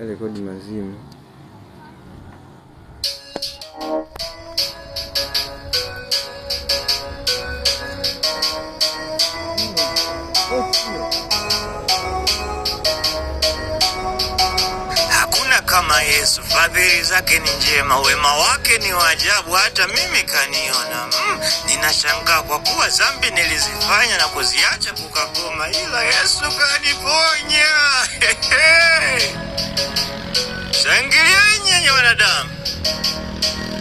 Rekodi mazima. Hakuna kama Yesu, fadhili zake ni njema, wema wake ni wa ajabu, hata mimi kaniona. Ninashangaa kwa kuwa dhambi nilizifanya na kuziacha kukagoma, ila Yesu kaniponya. Shangilieni nyinyi wanadamu,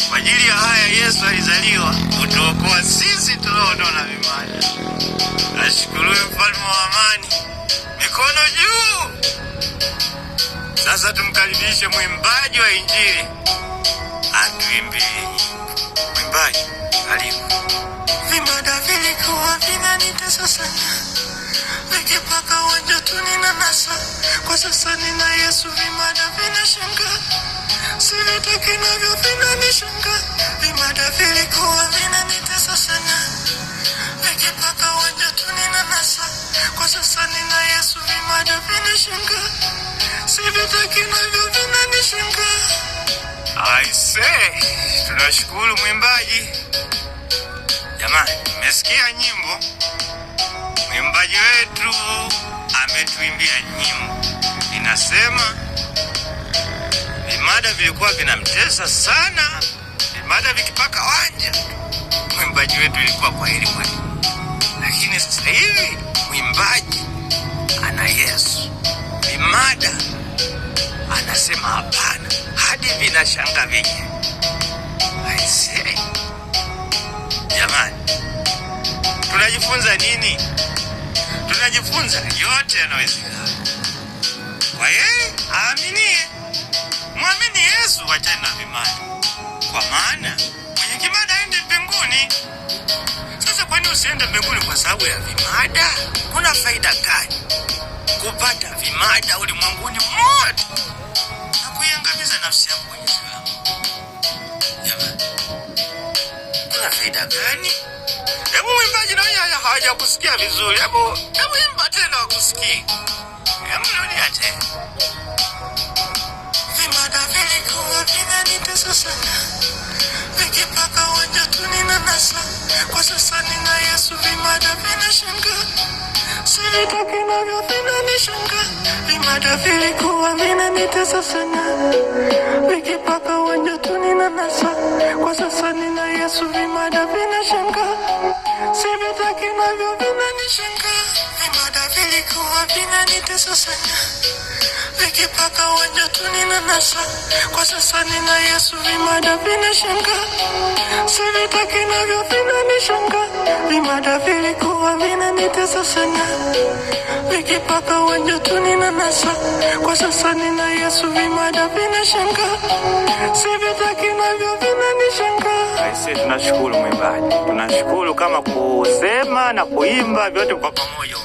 kwa ajili ya haya Yesu alizaliwa kutuokoa sisi tulioondoa vimada. Ashukuriwe mfalme wa amani. Mikono juu! Sasa tumkaribishe mwimbaji wa Injili atuimbie nyimbo. Mwimbaji, karibu. Vibanda vilikuwa vinanitesa sana, vikipaka wanja tu ninanasa. Kwa sasa nina Yesu, vimada vinashangaa, sivitaki navyo vinanishangaa. Vimada vilikuwa vinanitesa sana, vikipaka wanja tu ninanasa. Kwa sasa nina Yesu, vimada vinashangaa, sivitaki navyo vinanishangaa. Aise, tunashukuru mwimbaji. Jamani, mmesikia nyimbo? Mwimbaji wetu ametuimbia nyimbo inasema vimada vilikuwa vinamtesa sana, vimada vikipaka wanja, mwimbaji wetu ilikuwa kwa heri kweli, lakini sasa hivi mwimbaji ana Yesu, vimada anasema hapana, hadi vinashanga vyenyewe. Aisee, jamani, tunajifunza nini? Tunajifunza yote yanawezekana kwa yeye aaminie. Mwamini Yesu, wachana na vimada, kwa maana mwenye kimada aende mbinguni. Sasa kwani usiende mbinguni kwa sababu ya vimada? Kuna faida gani kupata vimada ulimwenguni mote na kuiangamiza nafsi yako kwenye jehanamu? Jamani, kuna faida gani? Hebu mwimbaji na yeye hawajakusikia vizuri. Hebu imba tena wakusikie. Hebu rudia tena. Vimada vilikuwa vinanitesa sana, vikipaka wanja tu ninanasa. Kwa sasa nina Yesu, vimada vinashangaa, sivitaki navyo vinanishangaa. Vimada vilikuwa vinanitesa sana, vikipaka wanja tu ninanasa. Kwa sasa nina Yesu, vimada vinashangaa, sivitaki navyo vinanishangaa. Vimada vilikuwa vinanitesa sana, vikipaka wanja tu ninanasa. Kwa sasa nina Yesu, vimada vinashangaa, sivitaki navyo vinanishangaa. Vimada vilikuwa vinanitesa sana, vikipaka wanja tu ninanasa. Kwa sasa nina Yesu, vimada vinashangaa, sivitaki navyo vinanishangaa. Aise, tunashukuru mwimbaji, tunashukuru kama kusema na kuimba vyote kwa pamoja.